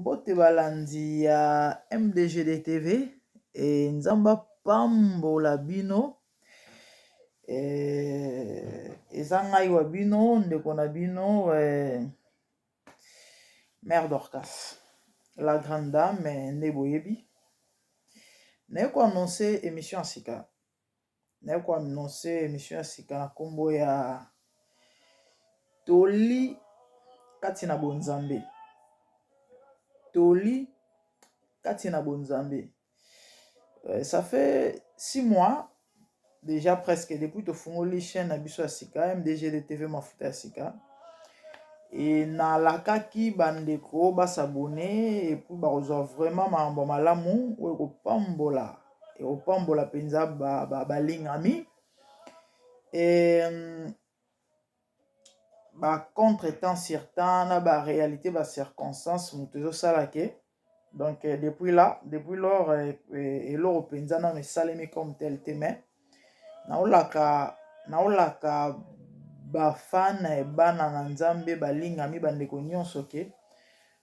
Mbote balandi ya MDGD TV e Nzambe apambola bino e, eza ngai wa bino ndeko na bino e, Mère Dorcas la grande dame nde boyebi naye ko annoncer émission ya sika. Naye ko annoncer emission ya sika na kombo ya Toli kati na bonzambe. Toli kati na bonzambe. Ça fait 6 mois déjà presque depuis tofungoli chaîne na biso ya sika MDGD TV mafuta ya sika. Et nalakaki bandeko basabone et puis bakozwa vraiment makambo malamu oyo ekopambola ekopambola mpenza balingami ba ba contretemps sur temps na ba réalité ba circonstances moto ezosala ke donc depuis là depuis lors eloko mpenza nano esalemi comme tel te, mais naolaka naolaka bafana bana na Nzambe balingami bandeko nyonso ke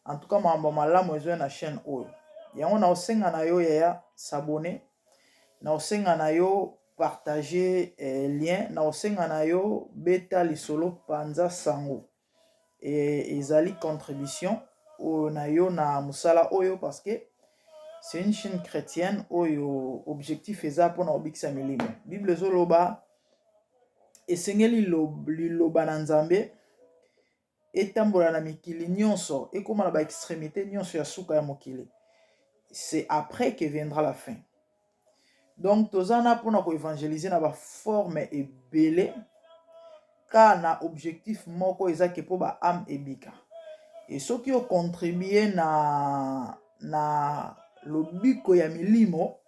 en tout cas makambo malamu ezoya na chaîne oyo. Yango naosenga na yo yaya, s'abonner, naosenga na yo partager lien, naosenga na yo beta lisolo, panza sango. Ezali contribution oyo na yo na mosala oyo parce que c'est une chaîne chrétienne oyo objectif eza mpona kobikisa milimo. Bible ezoloba esengeli liloba na Nzambe etambola na mikili nyonso, ekóma na baextrémité nyonso ya suka ya mokili. C'est après que viendra la fin. Donc toza na mpona koévangéliser na baforme ebele ka na objectif moko eza ke mpo baâme ebika. E soki ocontribue na lobiko ya milimo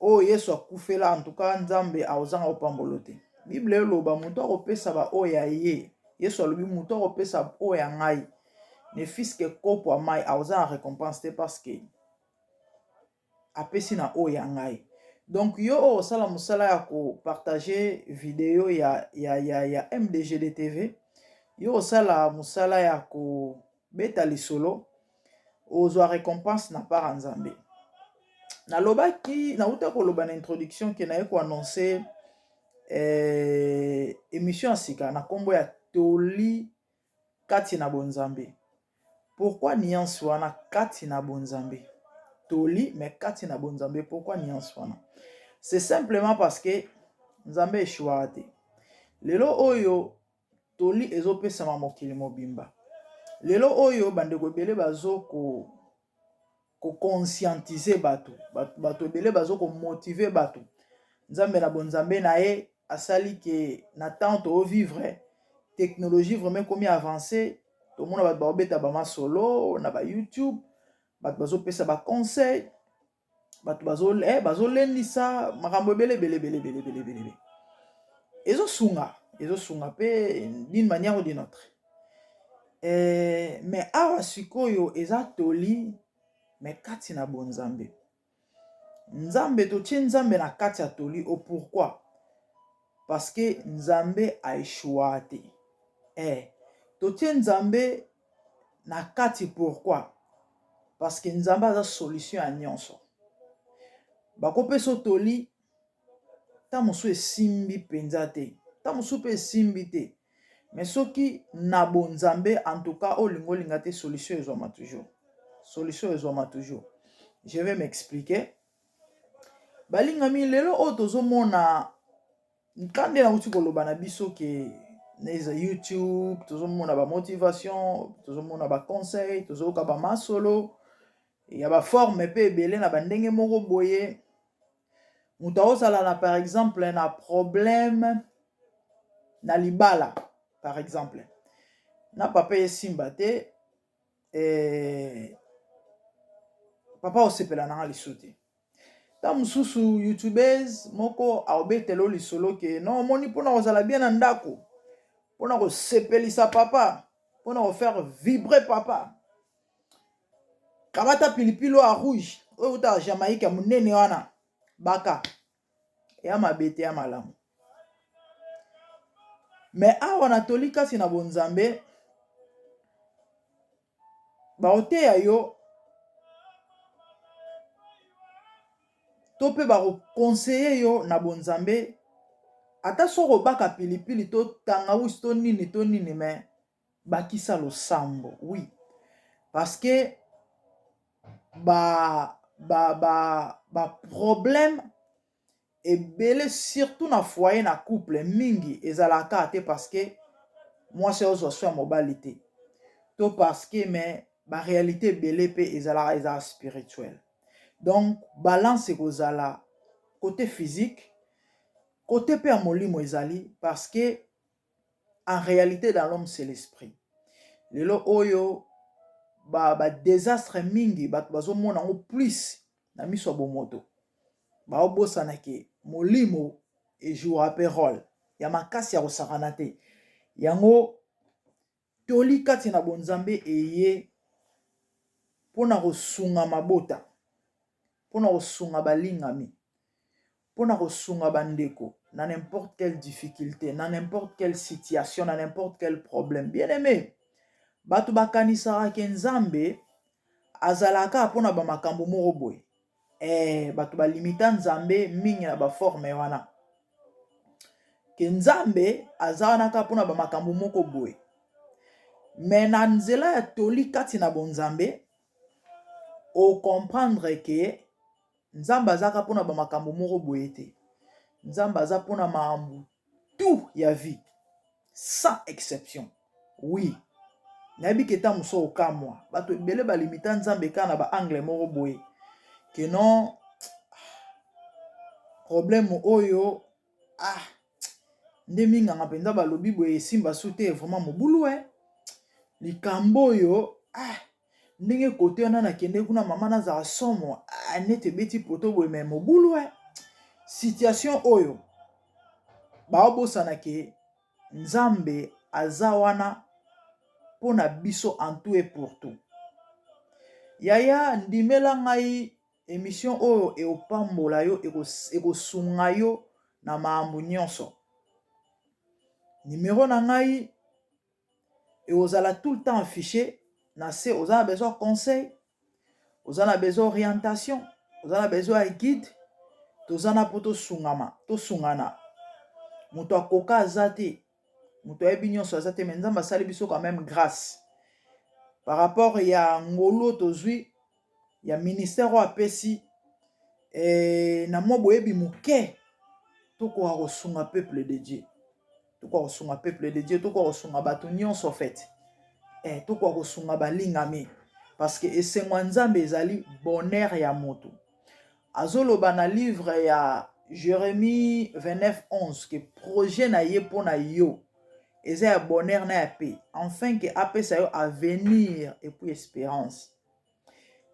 oyo Yesu akufela, en tout cas Nzambe akozanga kopambolo te. Bible eloba moto akopesa baoyo ya ye. Yesu alobi moto akopesa oyo ya ngai ne fût-ce que kopo ya mai akoza na récompense te parce que apesi na oyo ya ngai. Donc yo oyo osala mosala ya kopartage video ya MDGD TV, yo osala mosala ya kobeta lisolo, ozwa récompense na part ya Nzambe. Nalobaki, nauta koloba na introduction ke naye koannonce émission ya sika na nkombo ya Toli kati na bonzambe. Pourquoi nuance wana kati na bonzambe? Toli mais kati na bonzambe, pourquoi nuance wana? C'est simplement parce que Nzambe échouaka te. Lelo oyo toli ezopesama mokili mobimba, lelo oyo bandeko ebele bazo koconscientiser bato, bato ebele bazo komotiver bato. Nzambe na bonzambe na ye asali ke na temps tovivre, technologie vraiment ekomi avancé. Tomona bato baobeta bamasolo na baYouTube, bato bazopesa baconseil, bato bazolendisa makambo ebele ebele ebele ebele ebele ebele. Ezosunga, ezosunga mpe d'une manière ou d'une autre. Mais awa sikoyo eza toli mais kati na bonzambe. Nzambe, totie Nzambe na kati ya toli o. Pourquoi? Parce que Nzambe aéchoua te. Totie Nzambe na kati, pourquoi? Parce que Nzambe aza solution ya nyonso. Bakopesa toli, ntan mosusu esimbi mpenza te, ntan mosusu mpe esimbi te, mais soki na bonzambe, en tout cas olinga olinga te, solution ezwama toujours, solution ezwama toujours. Je vais m'expliquer, balingami. Lelo oyo tozomona nkande nauti koloba na biso ke na eza YouTube, tozomona bamotivation, tozomona baconseil, tozoyoka bamasolo ya baforme mpe ebele na bandenge moko boye. Moto aozala na, par exemple, na problème na libala, par exemple na papa esimba te, papa osepela nanga lisu te. Ntango mosusu youtubeuse moko aobetela o lisolo ke non, omoni, mpona kozala bien na ndako, mpona kosepelisa papa, mpona kofaire vibrer papa, kamata pilipili oyo ya rouge oyo utaka Jamaïque ya monene wana. Baka ya mabe te, ya malamu. Mais awa na toli kasi na bonzambe. Bakoteya yo to mpe bako conseiller yo na bonzambe ata soki obaka pilipili to tangawisi to nini to nini mais bakisa losambo oui parce que ba ba ba ba problème ebele surtout na foyer na couple mingi ezalaka kaka te parce que mwasi azwa soin ya mobali te to parce que mais ba réalité ebele mpe ezalaka ezala spirituel donc balance ekozala côté physique côté mpe ya molimo ezali parce que en réalité dans l'homme c'est l'esprit lelo oyo ba, ba désastre mingi bato bazomona yango plus na miso ya bomoto baobosana ke molimo ejouera mpe role ya makasi ya kosakana te yango toli kati na bonzambe eye mpona kosunga mabota mpona kosunga balingami mpona kosunga bandeko na n'importe quelle difficulté, na n'importe quelle situation, na n'importe quel problème. Bien aimé, bato bakanisaka ke Nzambe azalaka mpona bamakambo moko boye. Eh, bato balimita Nzambe mingi na baforme wana ke Nzambe aza wana kaka mpona bamakambo moko boye. Me na nzela ya toli kati na bonzambe, okomprendre ke Nzambe azaka mpona ba makambo moko boye te. Nzambe aza mpona makambo tout ya vie sans exception. Oui, nayebi ke ntango mosusu okamwa bato ebele balimita Nzambe kaka na ba angle moko boye ke non problème oyo ah nde minganga mpenza balobi boye esimba su te vraiment mobulu e likambo oyo ah ndenge kote wana nakende kuna mama nazala somo ah, neti ebeti poto boye me mobulu e situation oyo baobosana ke nzambe aza wana mpo na biso en tout et pour tout yaya ndimela ngai emission oyo eopambola yo ekosunga yo na makambo nyonso nimero na ngai ekozala tout le temps affiché na se. Oza na besoin conseil, oza na besoin orientation, oza na besoin ya guide, toza na mpo tosungama, tosungana. Moto akoka aza te, moto ayebi nyonso aza te, me Nzambe asali biso quand même grâce par rapport ya ngolu oyo tozwi ya ministère oyo apesi eh, na mwa boyebi moke tokoka kosunga peuple de Dieu, tokoka kosunga peuple de Dieu, tokoka kosunga bato nyonso fait eh, tokoka kosunga balingami parce que esengo ya Nzambe ezali bonheur ya moto. Azoloba na livre ya Jérémie 29:11 ke projet na ye mpo na yo eza ya bonheur na ya paix, enfin ke apesa yo avenir et puis espérance.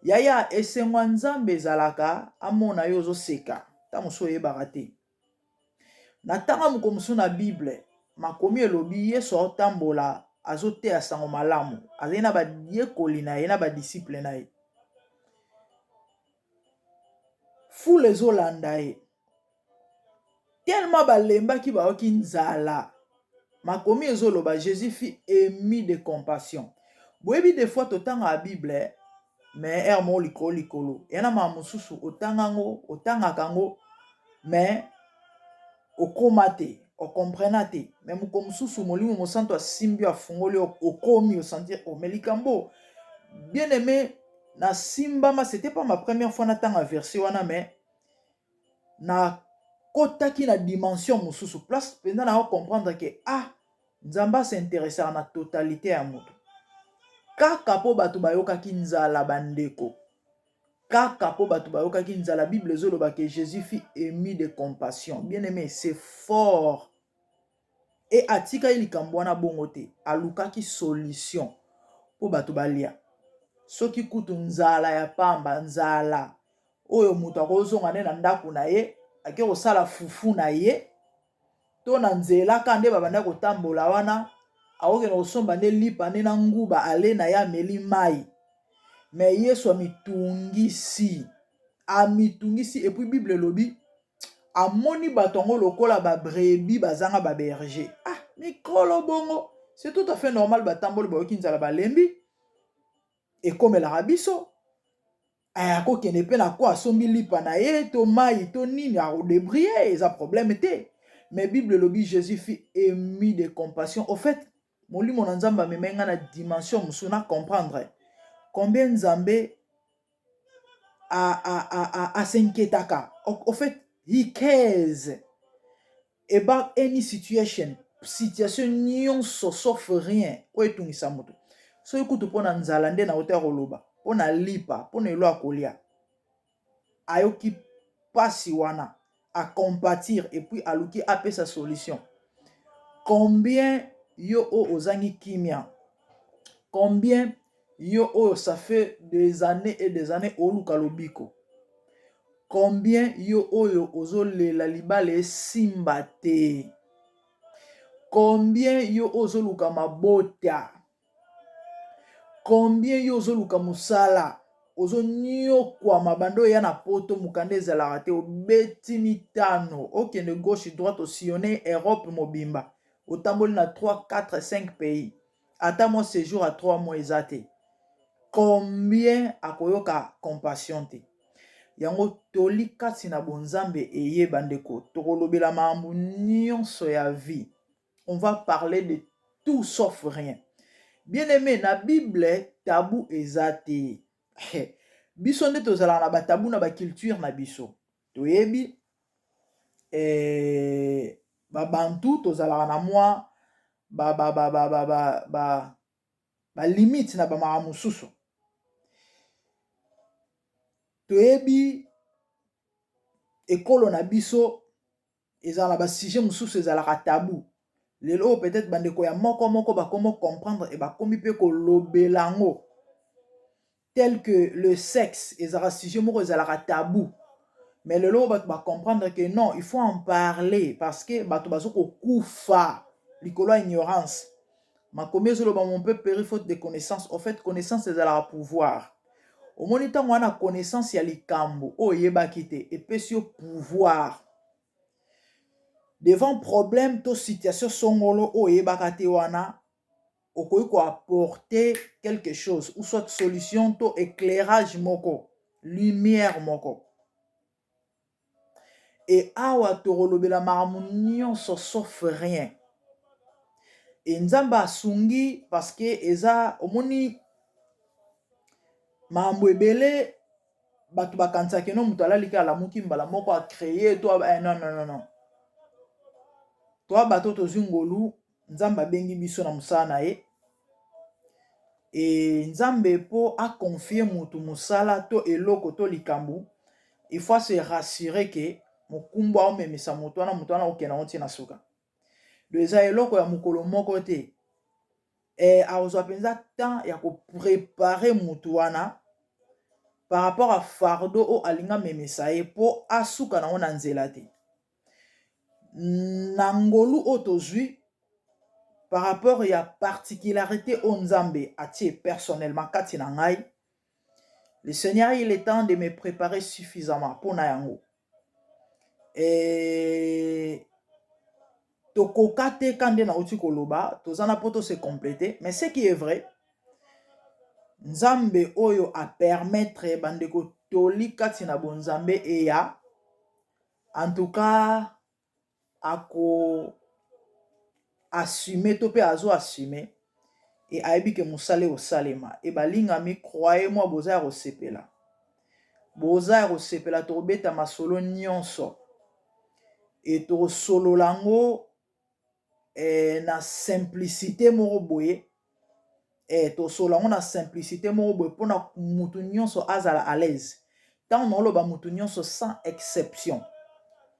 Yaya, esengo ya Nzambe ezalaka amona yo ozoseka ntango mosusu oyebaka te. Na ntanga moko mosusu na Bible, makomi elobi Yesu aotambola azoteya sango malamu, azali na bayekoli na ye na badisiple na ye, foule ezolanda ye tellement balembaki bayoki nzala. Makomi ezoloba Jésus fut ému de compassion. Boyebi des fois totangaka Bible mais heure moko likolo likolo ya na makambo mosusu otanga yango, otangaka yango mais okoma te, okomprena te, mais moko mosusu Molimo Mosantu asimbi yo, afungoli yo, okomi osentir oh mais likambo bien aimé nasimbama. C'était pas ma première fois natanga verset wana, mais nakotaki na dimension mosusu, place mpenza na comprendre ke ah, Nzambe as'intéressaka na totalité ya moto. Kaka mpo bato bayokaki nzala, bandeko, kaka mpo bato bayokaki nzala, Bible ezoloba ke Jésus fut ému de compassion. Bien aimé, c'est fort. E atikaki likambo wana bongo te, alukaki solution mpo bato balia. Soki kutu nzala ya pamba, nzala oyo moto akozonga nde na ndako na ye ake kosala fufu na ye, to na nzela ka nde babanda kotambola wana, akokende kosomba nde lipa nde na nguba ale na ye ameli mai. Me Yesu amitungisi, amitungisi. Et puis Bible elobi amoni bato yango lokola babrebis bazanga baberger. Ah, mikolo bongo, c'est tout à fait normal, batamboli bayoki nzala, balembi. Ekomelaka biso, akokende mpe na ko asombi lipa na ye to mai to nini, akodébrouiller, eza problème te. Mais Bible elobi: Jésus fut ému de compassion. Au fait, Molimo na Nzambe amemai ngai na dimension mosusu na comprendre combien Nzambe as'inquiétaka. Au fait, he cares about any situation, situation nyonso sauf rien oyo etungisa moto. Soki kutu mpo na nzala nde nauta koloba, mpo na lipa, mpo na elo ya kolia, ayoki mpasi wana, acompatir et puis aluki apesa solution. Combien yo oyo ozangi kimia? Combien yo oyo ça fait des années et des années oluka lobiko? Combien yo oyo ozolela libala esimba te? Combien yo oyo ozoluka mabota? Combien yo ozoluka mosala, ozonyokwama bando oya na Poto, mokanda ezalaka te, obeti mitano, okende gauche, droite, osillonner Europe mobimba, otamboli na 3, 4, 5 pays, ata mwa séjour ya 3 mois eza te? Combien akoyoka compassion te? Yango toli kati na bonzambe eyeba, ndeko, tokolobela makambo nyonso ya vie. On va parler de tout sauf rien. Bien aimé, na Bible tabou eza te. Biso nde tozalaka na batabou na baculture na biso. Toyebi babantu tozalaka na mwa balimite ba, ba, ba, ba, ba na bamakambo mosusu. Toyebi ekolo na biso ezala na basujet mosusu ezalaka tabou. Lelo oyo peut-être bandeko ya moko moko bakomi comprendre e bakomi mpe kolobela yango, tel que le sexe ezalaka sujet moko ezalaka tabou. Mais lelo oyo bato bacomprendre que non, il faut en parler, parce que bato bazo kokufa likolo ya ignorance. Makomi ezoloba: "Mon peuple périt faute de connaissance." En fait, connaissance ezalaka pouvoir. Omoni, ntango wana connaissance ya likambo oyo oyebaki te epesi yo pouvoir devant problème to situation songolo oyo oyebaka te wana, okoki koapporter quelque chose ou soit solution to éclairage moko, lumière moko. E awa tokolobela makambo nyonso sauf rien. E Nzambe asungi, parce que eza, omoni, makambo ebele bato bakanisaki no moto alali kaka, alamuki mbala moko, acréer to non, non, non, non. Toa bato tozwi ngolu, Nzambe abengi biso na mosala na ye. E Nzambe, mpo aconfier motu mosala to eloko to likambo, il faut se rassurer que mokumbu aomemisa moto wana, moto wana okende yango ntina suka. Do eza eloko ya mokolo moko te. Akozwa mpenza temps ya kopréparer motu wana par rapport à fardeau oyo alingi amemisa ye, mpo asuka nango na nzela te. Na ngolu oyo tozwi par rapport ya particularité oyo Nzambe atie personnellement kati na ngai, le Seigneur, il est temps de me préparer suffisamment mpona yango. Tokoka te ka nde nauti koloba, toza na mpo tose compléter. Mais ce qui est vrai, Nzambe oyo apermettre bandeko toli kati na bonzambe eya, en tout cas ako assume to mpe azo assume e ayebi ke mosala ekosalema. E balingami, croyez moi, boza ya kosepela, boza ya kosepela. Tokobeta masolo nyonso e tokosolola yango na simplicité moko boye. Tosolola yango na simplicité moko boye mpona mutu nyonso azala à l'aise. Ntango naoloba mutu nyonso, sans exception,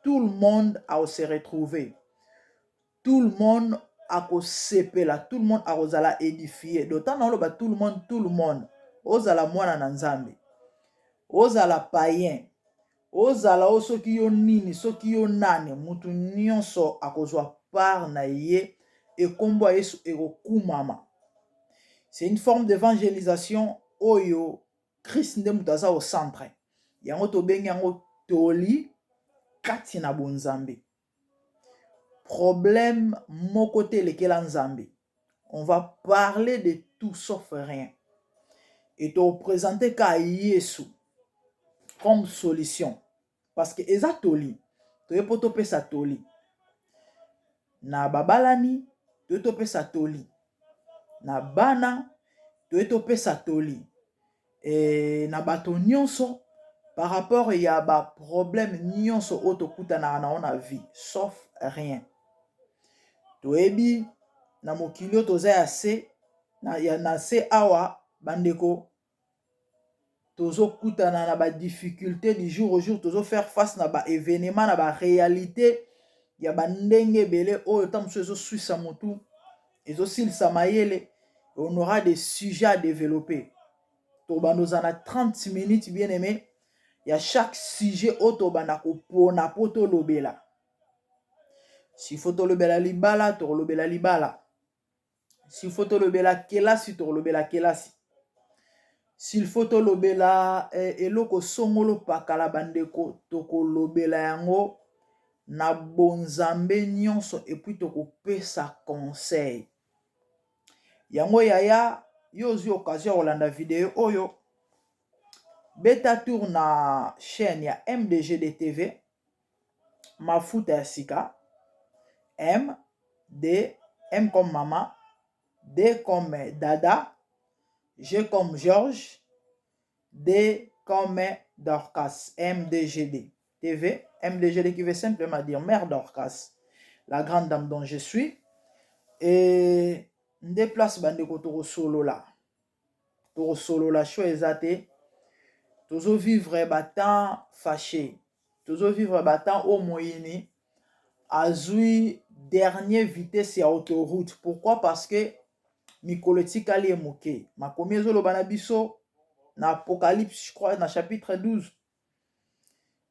tout le monde akose retrouver, tout le monde akosepela, tout le monde akozala édifié. Donc ntango naoloba tout le monde, tout le monde, ozala mwana na Nzambe, ozala païen, ozala o soki yo nini, soki yo nani, mutu nyonso akozwa part na ye, ekombo ya Yesu ekokumama. C'est une forme d'évangélisation oyo Christ nde moto aza au centre. Yango tobengi yango toli kati na bonzambe. Problème moko te elekela Nzambe. On va parler de tout sauf rien. Et topresente ka Yesu comme solution parce que eza toli, toye mpo topesa toli na babalani, toye topesa toli na bana, toye topesa toli e, na bato nyonso par rapport ya ba problème nyonso oyo tokutanaka nango na vie, sauf rien. Toyebi na mokili oyo toza ya se na, ya, na se awa bandeko, tozokutana na ba difficulté du jour au jour, tozo faire face na ba événement, na ba réalité ya bandenge ebele oyo ntango mosusu ezoswisa motu, ezosilisa mayele. On aura des sujets à développer. Tobanda ozala na 30 minutes, bien aimé, ya chaque sujet oyo tobanda kopona mpo tolobela. S'il faut tolobela libala, tokolobela libala. S'il faut tolobela kelasi, tokolobela kelasi. S'il faut tolobela eloko songolo pakala, bandeko, tokolobela yango na bonzambe nyonso, et puis tokopesa conseil yango. Yaya, yo ozwi occasion ya kolanda video oyo, beta tour na chaîne ya MDGD TV, mafuta ya sika, M D, M comme mama, D comme dada, G comme Georges, D comme Dorcas, MDGD TV, MDGD qui veut simplement dire Mère Dorcas, la grande dame dont je suis. Et nde place, bandeko, tokosolola, tokosolola. Choix eza te. Tozovivre batemps fâché, tozovivre batemps oyo moyini azwi dernier vitesse ya autoroute. Pourquoi? Parce que mikolo etikali ye moke. Makomi ezoloba na biso na Apocalypse, je crois na chapitre 12,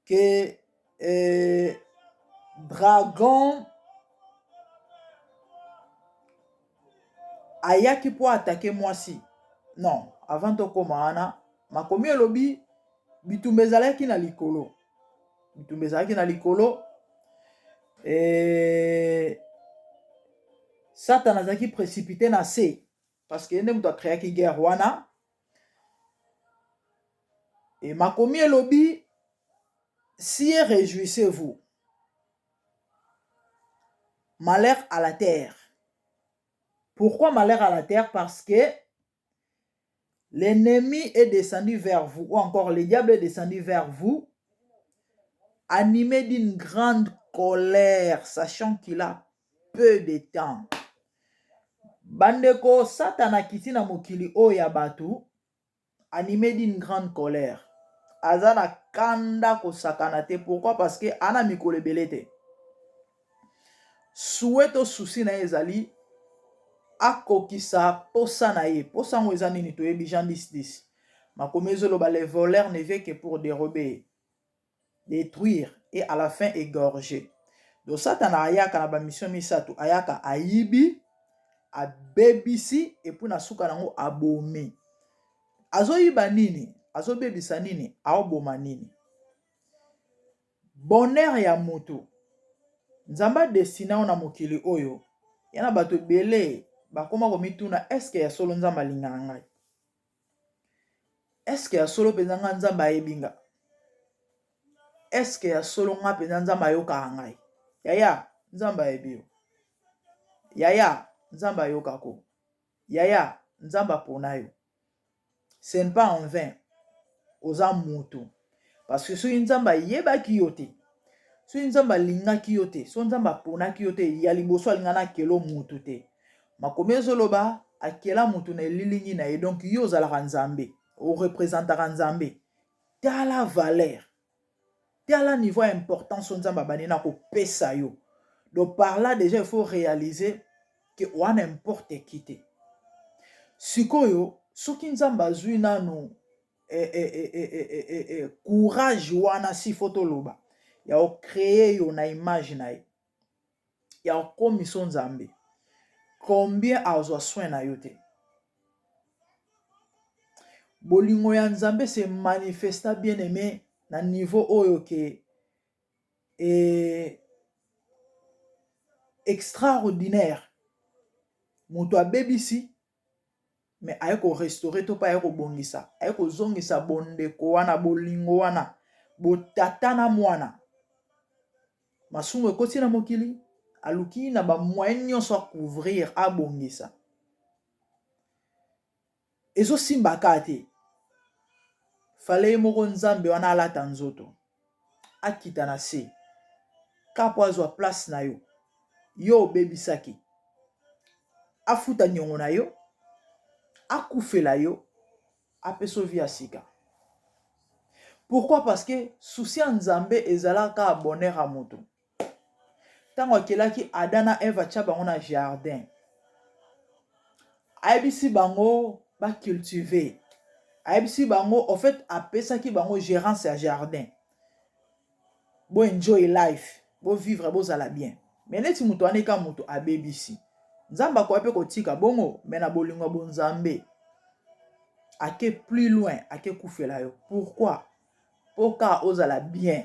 ke dragon ayaki mpo attaquer mwasi. Non, avant tokóma wana, makomi elobi bitumba ezalaki na likolo, bitumba ezalaki na likolo. Satan azalaki précipité na se parce que ye nde moto acréaki guerre wana. E makomi elobi: "Cieux, réjouissez-vous, malheur à la terre." Pourquoi malheur à la terre? Parce que l'ennemi est descendu vers vous, ou encore le diable est descendu vers vous, animé d'une grande colère, sachant qu'il a peu de temps. Bandeko, Satana akiti na mokili oyo ya bato animé d'une grande colère, aza na kanda kosakana te. Pourquoi? Parce que ana mikolo ebele te. Souhait to souci na ye ezali akokisa posa na ye. Posa yango eza nini? Toyebi Jean 10 10. Makomi ezoloba: "Le voleur ne vient que pour dérober, détruire et à la fin égorger." Donc Satana ayaka na bamission misato: ayaka, ayibi, abebisi, et puis na suka nango abomi. Azoyiba nini? Azobebisa nini? Aoboma nini? Bonheur ya moto Nzambe adestina yo na mokili oyo. Ya na bato ebele bakóma komituna: "Eske ya solo Nzambe alingaka ngai? Eske ya solo mpenza ngai Nzambe ayebi nga? Eske ya solo nga mpenza Nzambe ayokaka ngai?" Yaya, Nzambe ayebi yo. Yaya, Nzambe ayokako. Yaya, Nzambe apona yo. Ce n'est pas en vain oza moto, parce que soki Nzambe ayebaki yo te, soki Nzambe alingaki yo te, soki Nzambe aponaki yo te, ya liboso alinga na akela motu te. Makomi ezoloba akela motu na elilingi na ye. Donc yo ozalaka Nzambe, orepresentaka Nzambe. Tala valeur, tala niveau ya importance oyo Nzambe abandi na kopesa yo. Donc par là déjà, il faut réaliser ke oza n'importe qui te. Sikoyo soki Nzambe azwi nanu courage wana, s'il faut toloba, ya kocréer yo na image na ye, ya kokomisa Nzambe, combien azwa soin na yo te? Bolingo ya Nzambe se manifesta, bien aimé, na niveau oyo ke extraordinaire. Moto abebisi, Mais aye ko restaurer to mpe aye kobongisa, aye kozongisa bondeko wana, bolingo wana, botata na mwana. Masumu ekoti na mokili, aluki na ba moyen nyonso a couvrir, abongisa. Ezosimba kaka te. Fallait ye moko Nzambe wana alata nzoto, akita na se kaka mpo azwa place na yo. Yo obebisaki, afuta niongo na yo, akufela yo, apesa yo vie ya sika. Pourquoi? Parce que souci ya Nzambe ezalaka kaka bonheur ya moto. Ntango akelaki Adam na Eve, atya bango na jardin, ayebisi bango ba cultiver, ayebisi bango, en fait apesaki bango gérance ya jardin, bo enjoy life, bo vivre, bozala bien. Mais neti moto wana eka moto abebisi, Nzambe akoya mpe kotika bongo, mais na bolingo ya bonzambe ake plus loin, ake kufela yo. Pourquoi? Mpo ka ozala bien.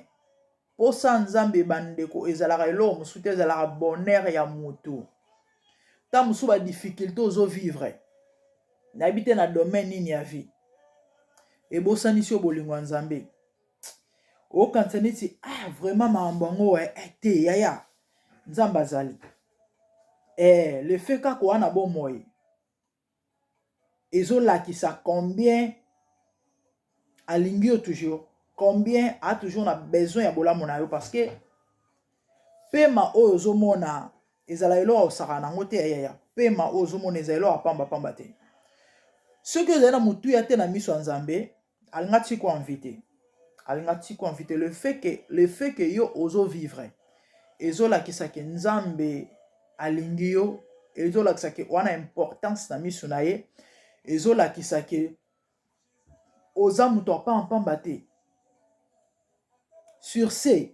Posa Nzambe bandeko ezalaka eloko mosusu te, ezalaka bonheur ya moto. Ntango mosusu ba difficulté ozo vivre, nayebi te na domaine nini ya vie, ebosanisi yo bolingo ya Nzambe. Okanisa neti ah vraiment makambo yango eh, te yaya, Nzambe azali eh, le fait kaka wana bomoi ezolakisa combien alingi yo toujours, combien a toujours na besoin ya bolamu na yo, parce que pema oyo ozomona ezala eloko osaka nango te yaya. Pema oyo ozomona ezala eloko ya pamba pamba te. Soki ozali na motuya te na miso ya Nzambe, alinga ti ko invite, alinga ti ko invite. Le fait que yo ozovivre ezolakisa ke Nzambe alingi yo, ezolakisa ke wana importance na miso na ye, ezolakisa ke oza moto apampamba te. Sur ce,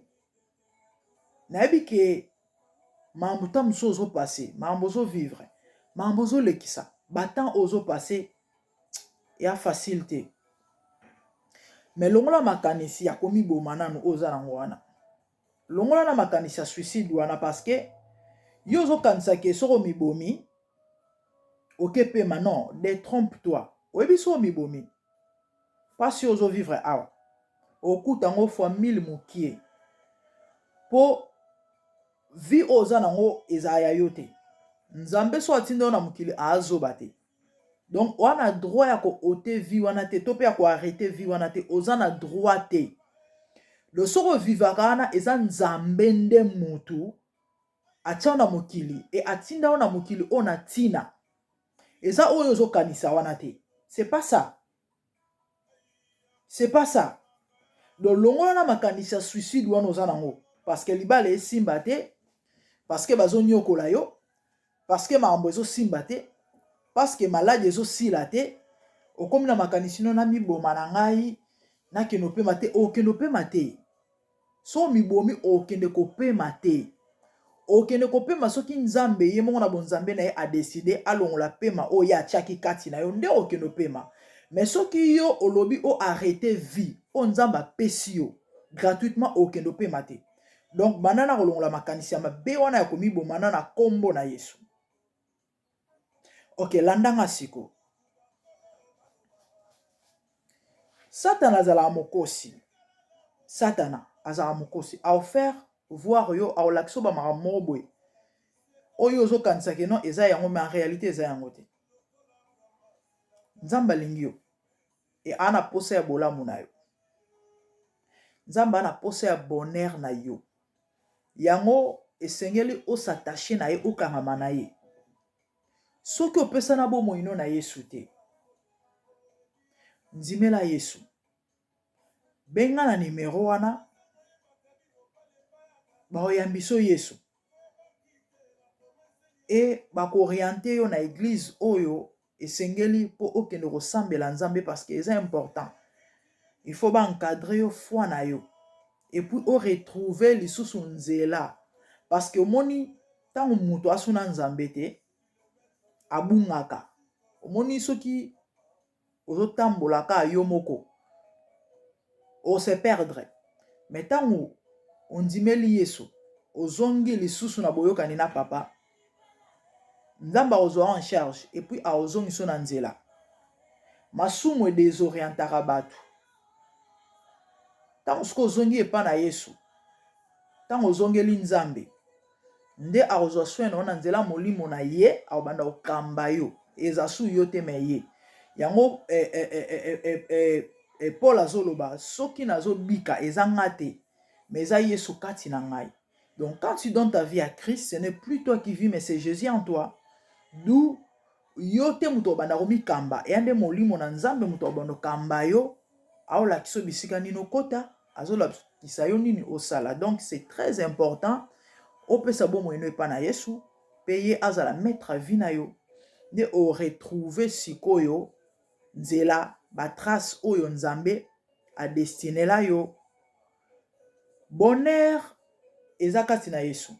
nayebi ke makambo ta mosusu ozopasser, makambo ozovivre, makambo ozolekisa, batemps ozopasser ya facile te, mais longola makanisi ya komiboma nanu oyo oza nango wana, longola na makanisi ya suicide wana, parce que yo ozokanisa ke soki omibomi oke pema. Non, détrompe toi. Oyebi, soki omibomi, mpasi oyo ozovivre awa, okuta yango fois mille mokie, mpo vie oyo oza nango ezala ya yo te. Nzambe so atinda yo na mokili, azoba te. Donc oza na droit ya koôter vie wana te, to mpe ya koarrêter vie wana te. Oza na droit te. Donc soki ovivaka wana, eza Nzambe nde mutu atia na mokili e atinda yo na mokili oyo na ntina eza oyo ozokanisa wana te. C'est pas ça, c'est pas ça. Donc longola na makanisi ya suicide wana oza nango, parce que libala esimba te, parce que bazonyokola yo, parce que makambo ezosimba te, parce que maladie ezosila te, okomi na makanisi no na miboma na ngai, nakende opema te. Okende opema te. So mibomi, okende kopema te. Okende kopema soki Nzambe ye moko na bonzambe na ye adécider alongola pema oyo ye atiaki kati na yo, nde okende opema. Mais soki yo olobi oarrêter vie oyo Nzambe apesi yo gratuitement, okende opema te. Donc banda na kolongola makanisi ya mabe wana ya komiboma na nkombo na Yesu. Ok, landanga siko. Satana azalaka mokosi. Satana azalaka mokosi, aofaire voir yo, aolakisa yo bamakambo moko boye oyo ozokanisa ke non, eza yango, mais en réalité eza yango te. Nzambe alingi yo e aa na posa ya bolamu na yo. Nzambe aa na posa ya bonheur na yo. Yango esengeli os'attacher na ye, okangama na ye. Soki opesana bomoi no na Yesu te, ndimela Yesu, benga na nimero wana, bakoyambisa Yesu e bakoorienter yo na église oyo esengeli mpo okende kosambela Nzambe, parce que eza important. Il faut baencadrer yo foi na yo et puis oretrouver lisusu nzela, parce que omoni, ntango moto asuna Nzambe te, abungaka. Omoni, soki ozotambola kaka yo moko, ose perdre. Mais ntango ondimeli Yesu, ozongi lisusu na boyokani na papa Nzambe, akozwa en charge et puis akozongisa na nzela. Masumu edesorientaka bato. Ntango soki ozongi epai na Yesu, ntango ozongeli Nzambe, nde akozwa soin na yo na nzela molimo na ye, akobanda kokamba yo. Eza su yo te me ye. Yango eh, eh, eh, eh, eh, eh, eh, Paul azoloba soki nazobika eza nga te, mais eza Yesu kati na ngai. Donc quand tu donnes ta vie à Christ, ce n'est plus toi qui vis, mais c'est Jésus en toi. D'où yo te moto obanda komikamba, eya nde molimo na Nzambe moto obanda okamba yo, aolakisa yo bisika nini okota, azolakisa yo nini osala. Donc c'est très important opesa bomoi no epai na Yesu mpe ye azala maître à vie na yo, nde oretrouve sikoyo nzela, batrace oyo Nzambe adestinela yo. Bonheur eza kati na Yesu.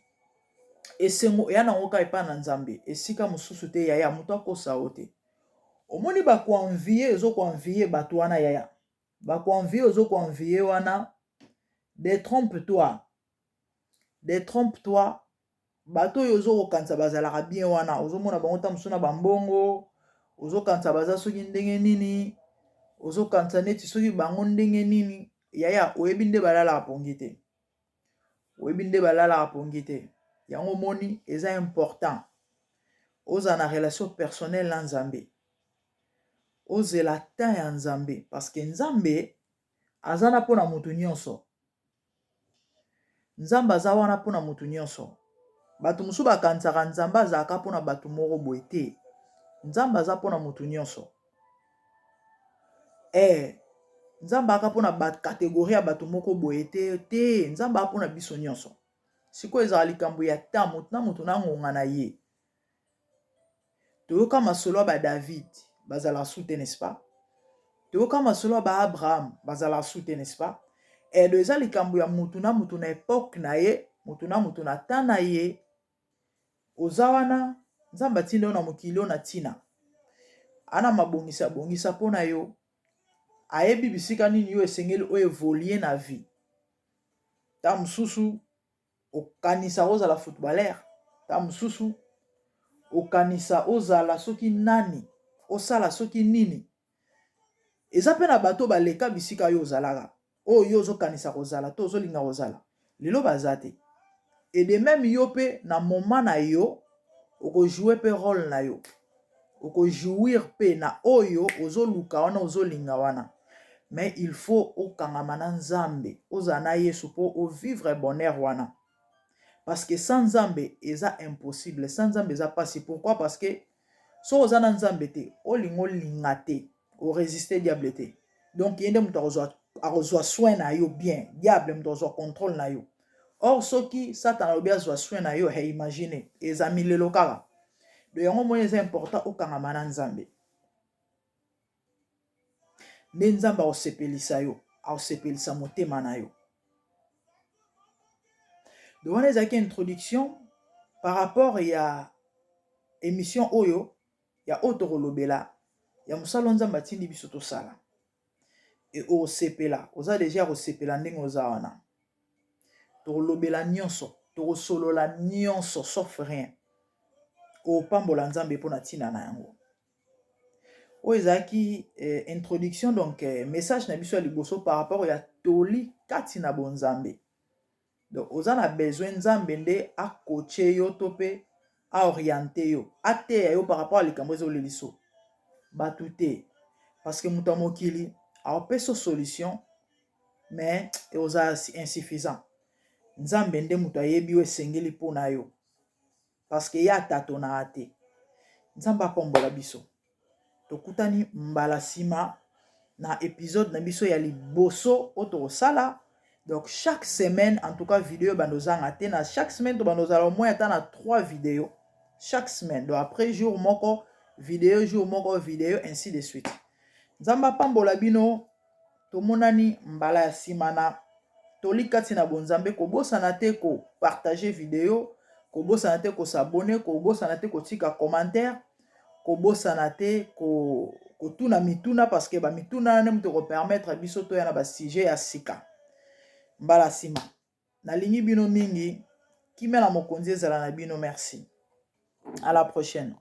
Esengo eya nango kaka epai na Nzambe, esika mosusu te yaya, moto akosa yo te. Omoni bakoenvie, ozokoenvie bato wana yaya, bakoenvie, ozokoenvie wana, détrompe-toi, détrompe-toi. Bato oyo ozokokanisa bazalaka bien wana, ozomona bango ta mosusu na bambongo, ozokanisa baza soki ndenge nini, ozokanisa neti soki bango ndenge nini yaya, oyebi nde balalaka pongi te, oyebi nde balalaka pongi te. Yango omoni eza important ozala na relation personnelle na Nzambe, ozela temps ya Nzambe, parce que Nzambe aza na mpona motu nyonso. Nzambe aza wana mpona motu nyonso. Bato mosusu bakanisaka Nzambe azalaka mpona bato moko boye te. Nzambe aza mpona motu nyonso. Nzambe aka mpona bacatégorie ya bato moko boye te te. Nzambe aka mpona biso nyonso. Sikoyo ezala likambo ya temps, motu na motu na ngonga na ye. Toyoka masolo ya baDavid, bazalaka su te, n'est-ce pas? Toyoka masolo ya baAbraham, bazalaka su te, n'est-ce pas? Edo eza likambo ya mutu na mutu na époque na ye, mutu na mutu na temps na ye. Oza wana, Nzambe atinda yo na mokili oyo na ntina ana mabongisa abongisa mpo na yo. Ayebi bisika nini yo esengeli oyo évolue na vie. Ta mosusu okanisa ozala footballeur, ta mosusu okanisa ozala soki nani, osala soki nini. Eza mpe na bato baleka bisika yo ozalaka, oyo yo ozokanisa kozala to ozolinga kozala, lelo baza te. Et de même yo mpe na moment na yo okojouer mpe rôle na yo, okojouir mpe na oyo ozoluka wana, ozolinga wana. Mais il faut okangama na Nzambe, ozala na Yesu mpo ovivre bonheur wana, parce que sans Nzambe eza impossible, sans Nzambe eza mpasi. Pourquoi? Parce que soki oza na Nzambe te, olinga olinga te, oresiste diable te. Donc ye nde moto akozwa soin na yo bien, diable moto akozwa contrôle na yo. Or soki Satan alobi azwa soin na yo, he, imagine, eza milelo kaka. Donc yango moni eza important okangama na Nzambe, nde Nzambe akosepelisa yo, akosepelisa motema na yo. Donc wana ezalaki introduction par rapport ya émission oyo ya oyo tokolobela ya mosala Nzambe atindi biso tosala. E okosepela, oza déjà ya kosepela ndenge oza wana. Tokolobela nyonso, tokosolola nyonso sauf rien. Opambola Nzambe mpona ntina na yango. Oyo ezalaki introduction, donc message na biso ya liboso par rapport ya toli kati na bonzambe. Donc oza na besoin Nzambe nde akoche yo to mpe aoriente yo, ateya yo par rapport ya likambo ezoleliso bato te, parce que moto ya mokili aopesa solution, mais oza insuffisant. Nzambe nde moto ayebi yo esengeli mpona yo, parce que ye atatonaka te. Nzambe apambola biso. Tokutani mbala nsima na épisode na biso ya liboso oyo tokosala. Donc chaque semaine, en tout cas, vidéo bando ozanga te. Na chaque semaine tobanda ozala au moins ata na 3 vidéos chaque semaine. Donc après jour moko vidéo, jour moko vidéo, ainsi de suite. Nzambe apambola bino. Tomonani mbala ya nsima na toli kati na bonzambe. Kobosana te kopartage vidéo, kobosana te kos'abonner, kobosana te kotika commentaire, kobosana te kotuna mituna, parce que bamituna wana nde moto ekopermettre biso toya na basujet ya sika mbala nsima. Nalingi bino mingi. Kimia na Mokonzi ezala na bino. Merci, à la prochaine.